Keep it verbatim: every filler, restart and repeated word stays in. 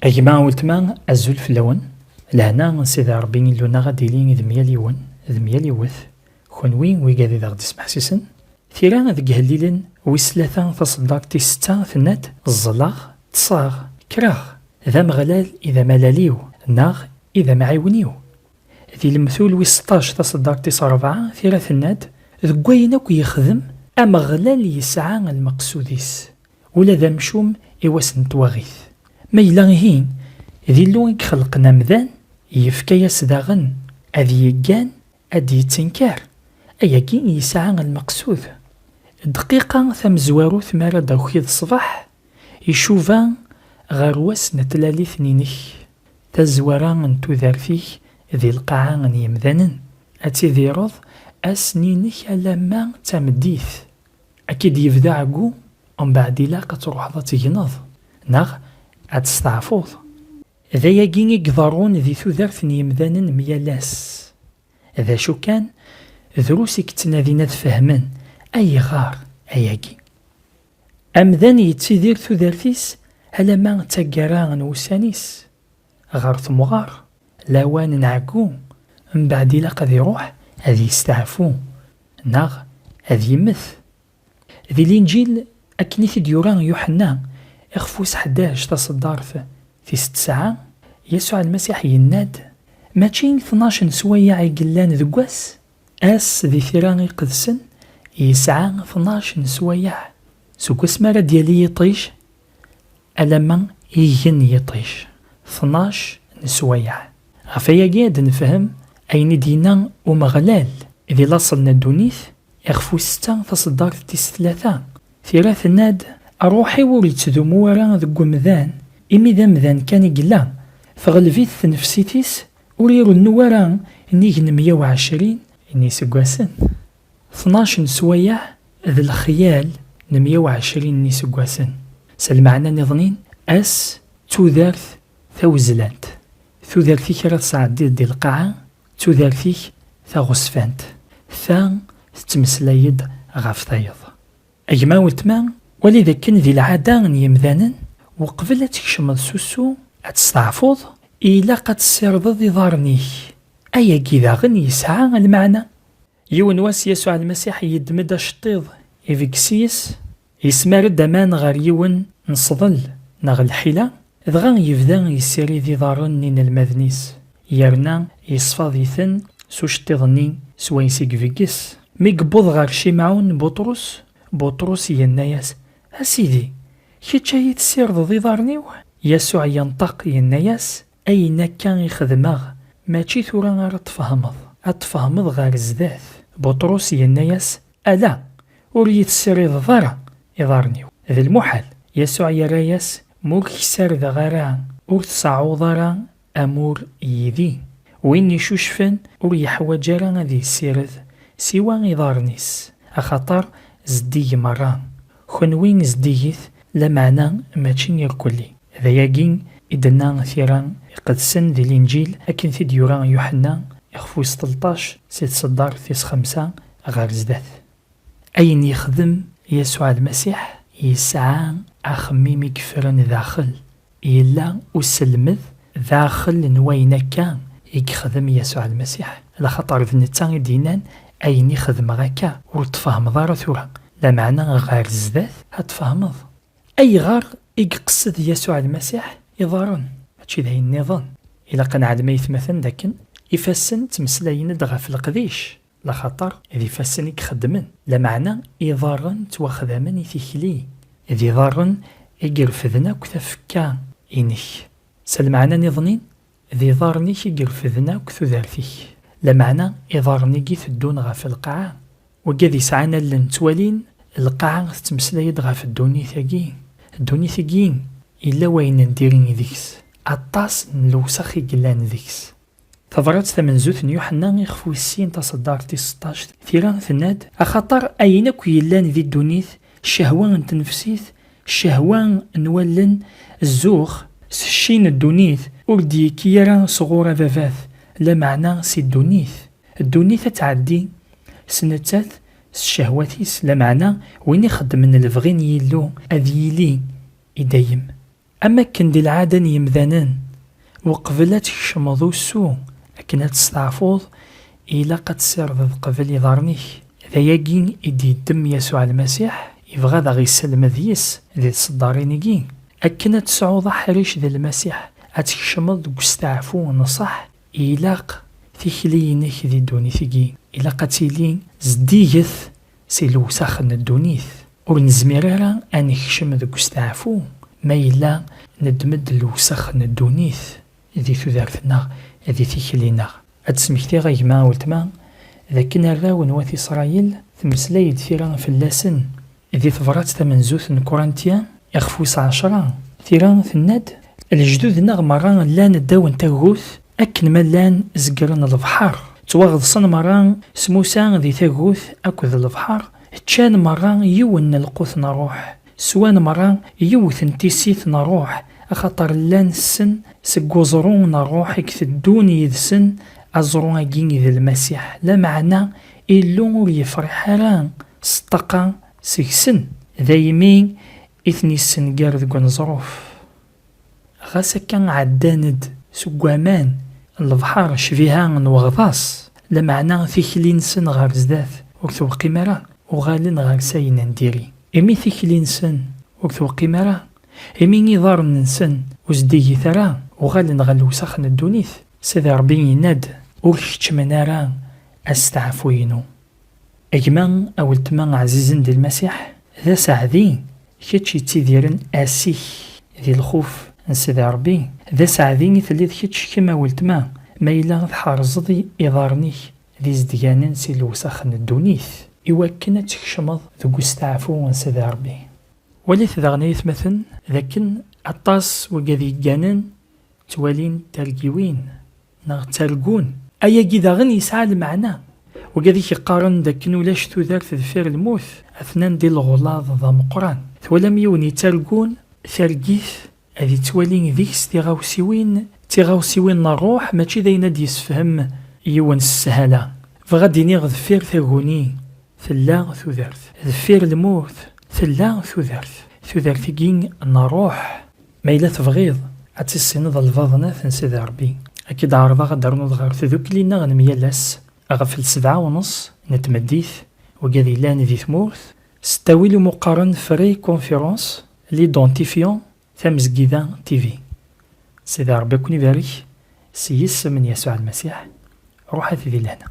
A gma, a weltma, azul fell-awen. Lehna n Sidi Ṛebbi Illu-nneɣ ad d-tili d myal yiwen, d myal yiwet, kenwi wigad i d aɣ-d-ismeḥsisen. Tira deg Ihellilen wis tlata taṣeddart tis setta tenna-d: "Ẓẓleɣ, ṭṭseɣ, kkreɣ, d Ameɣlal i d amalal-iw, neɣ i d amɛiwen-iw." Di Lemtul wis seṭṭac taṣeddart tis ṛebɛa, tira tenna-d: "Deg wayen akk yexdem, Ameɣlal yesɛa lmeqsud-is, ula d amcum i wass n twaɣit." Ma yella ihi d Illu i ixelqen amdan, yefka-yas daɣen ad yeggan, ad d-yettenkar, ayagi yesɛa lmeqsud. Dqiqa tamezwarut mi ara d-akiḍ ṣṣbeḥ, icuba ɣer wass n tlalit-inek. Tazwara n tudert-ik di lqaɛa n yemdanen, ad tidireḍ ass-inek alamma d tameddit. Ad k-id-yebda ɛeggu, umbeɛd ilaq ad truḥeḍ ad tegneḍ, neɣ ad testeɛfuḍ. D ayagi i iḍerrun di tudert n yemdanen myal ass. D acu kan, drus i yettnadin ad fehmen ayɣer ayagi. Amdan yettidir tudert-is alamma d taggara n wussan-is. Ɣer temɣer, lawan n ɛeggu, mbeɛd ilaq ad iruḥ ad yesteɛfu, neɣ ad yemmet. Di Linǧil, akken i t-id-yura Yuḥenna, ixef wis ḥdac taṣeddart tis tesɛa, Yasuɛ Lmasiḥ yenna-d: "Mačči tnac n sswayeɛ i yellan deg wass?" Ass di Tira Iqedsen yesɛa tnac n sswayeɛ, seg wasmi ara d-yali yiṭij alamma igen yiṭij, tnac n sswayeɛ. Ɣef ayagi ad nefhem ayen i d-yenna Umeɣlal di laṣel n ddunit, ixef wis setta taṣeddart tis tlata. Tira tenna-d: "Ṛṛuḥ-iw ur yettdumu ara deg wemdan, imi d amdan kan i yella, teɣleb-it tnefsit-is, ur irennu ara nnig n meyya u ɛecrin n yiseggasen." Tnac n sswayeɛ d lexyal n meyya u ɛecrin n yiseggasen. S lmeɛna niḍnin, ass d tudert tawezlant. Tudert-ik ara tesɛeddiḍ di lqaɛa, d tudert-ik taɣezzfant. Ta tettmeslay-d ɣef tayeḍ. A gma, weltma, wali d akken di lɛada n yemdanen, uqbel ad tkecmeḍ s usu, ad testeɛfuḍ, ilaq ad tessirdeḍ iḍarren-ik. Ayagi daɣen yesɛa lmeɛna. Yiwen wass, Yasuɛ Lmasiḥ yeddem-d aceṭṭiḍ, ibegges yes, yesmar-d aman ɣer yiwen n sḍel neɣ lḥila, dɣa yebda yessirid iḍarren n yinelmaden-is, yerna yeṣfad-iten s uceṭṭiḍ-nni swayes i ibegges. Mi yewweḍ ɣer Cimɛun Buṭrus, Buṭrus yenna-yas: "A Sidi, kečč ay tessirdeḍ iḍarren-iw?" Yasuɛ yenṭeq yenna-yas: "Ayen akka i xedmeɣ, mačči tura ara tfehmeḍ, ad tfehmeḍ ɣer zdat." Buṭrus yenna-yas: "Ala, ur yi-tessirideḍ ara iḍarren-iw." D lmuḥal. Yasuɛ yerra-yas: "Ma ur k-ssardeɣ ara, ur tseɛɛuḍ ara amur yid-i." Win icucfen ur yeḥwaǧ ara ad yessired siwa iḍarren-is, axaṭer zeddig merra. Kenwi zeddigit, lameɛna mačči irkelli. D ayagi i d-tenna Tira Iqedsen di Linǧil akken t-id-yura Yuḥenna, ixef wis tleṭṭac, si tseddart tis xemsa ɣer zdat. Ayen yexdem Yasuɛ Lmasiḥ yesɛa axemmim i yeffren daxel. Yella uselmed daxel n wayen akka i yexdem Yasuɛ Lmasiḥ, laxaṭer d netta i d-yennan: "Ayen i xedmeɣ akka, ur tfehmeḍ ara tura, lameɛna ɣer zdat ad tfehmeḍ." Ayɣer i iqeṣṣed Yasuɛ Lmasiḥ iḍarren? Mačči d ayen nniḍen. Ilaq ad neɛlem, ay atmaten, d akken ifassen ttmeslayen-d ɣef leqdic, laxaṭer d ifassen i ixeddmen, lameɛna iḍarren ttwaxdamen i tikli. D iḍarren i irefden akk tafekka-inek. S lmeɛna niḍnin, d iḍarren-ik i irefden akk tudert-ik. Lameɛna iḍarren-agi teddun ɣef lqaɛa. Wigad yesɛan allen ttwalin, lqaɛa tettmeslay-d ɣef ddunit-agi. Ddunit-agi yella wayen n diri deg-s, aṭas n lewṣax i yellan deg-s. Tabrat tamenzut n Yuḥenna, ixef wis sin, taṣeddart tis seṭṭac, tira tenna-d: "Axaṭer ayen akk yellan di ddunit, ccehwa n tnefsit, ccehwa n wallen, zzux, s cci n ddunit, ur d-yekki ara sɣur Ababat, lameɛna si ddunit." Ddunit ad tɛeddi s nettat, s ccehwat-is, lameɛna win ixeddmen lebɣi n Yillu ad yili i dayem. Am akken di lɛada n yemdanen, uqbel ad tkecmeḍ usu akken ad testeɛfuḍ, ilaq ad tessirdeḍ qbel iḍarren-ik. D ayagi i d-yeddem Yasuɛ Lmasiḥ, yebɣa ad aɣ-yesselmed yis di tseddarin-agi. Akken ad tesɛuḍ aḥric d Lmasiḥ, ad tkecmeḍ deg usteɛfu n ṣṣeḥ, ilaq tikli-inek di ddunit-agi, ilaq ad tili zeddiget si lewsax n ddunit. Ur nezmir ara ad nekcem deg usteɛfu ma yella neddem-d lewsax n ddunit di tudert-nneɣ, di tikli-nneɣ. Ad d-smektiɣ a gma, a weltma, d akken arraw n wat Isṛayil, temmeslay-d tira fell-asen di tebrat tamenzut n Kurintiyen, ixef wis ɛecṛa. Tira tenna-d: Lejdud-nneɣ merra llan ddaw n tagut, akken ma llan zegren lebḥer. Ttwaɣeḍsen merra s Musa di tagut akked lebḥer, ččan merra yiwen n lqut n ṛṛuḥ, swan merra yiwet n tissit n ṛṛuḥ, axaṭer llan ssen seg uẓru n ṛṛuḥ i iteddun yid-sen, aẓru-agi i d Lmasiḥ. Lameɛna Illu ur yefriḥ ara s ṭṭaqa seg-sen, daymi i ten-yessenger deg uneẓruf. Ɣas akka ɛeddan-d seg waman n lebḥer ccbiha n weɣḍas, lameɛna tikli-nsen ɣer zdat ur tewqim ara, uɣalen ɣer sayen n diri. Imi tikli-nsen ur tewqim ara, imi iḍarren-nsen ur zdigit ara, uɣalen ɣer lewsax n ddunit, Sidi Ṛebbi yenna-d: Ur keččmen ara asteɛfu-inu. A gma, a weltma ɛzizen di Lmasiḥ, d aseɛdi kečč yettidiren asik di lxuf n Sidi Ṛebbi. D aseɛdi i telliḍ kečč, kemm a weltma, ma yella tḥerzeḍ i- iḍarren-ik d izedganen si lewsax n ddunit, iwakken ad tkecmeḍ deg usteɛfu n Sidi Ṛebbi. Walit daɣen, ay atmaten, d akken aṭas wigad yegganen ttwalin targiwin neɣ ttargun. Ayagi daɣen yesɛa lmeɛna. Wigad i k-iqqaren d akken ulac tudert deffir lmut, atnan di leɣlaḍ d ameqqran. Twalam yiwen yettargun targit ad yettwali deg-s tiɣawsiwin, tiɣawsiwin n ṛṛuḥ, mačči d ayen ad d-yessefhem yiwen s sshala. Bɣa ad d-iniɣ, deffir taguni tella tudert, deffir lmut tella tudert. Tudert-agi n ṛṛuḥ. Ma yella tebɣiḍ ad tissineḍ lbaḍnat n Sidi Ṛebbi, ad k-id-ɛerḍeɣ ad d-ternuḍ ɣer tdukli-nneɣ n myal ass ɣef lsebɛa u nneṣ n tmeddit, wigad yellan di tmurt, s ttawil umi qqaren Free Conférence, l'Identifiant, Tamezgida T V. Sidi Ṛebbi ad ken-ibarek s yisem n Yasuɛ Lmasiḥ. Ruḥet di lehna.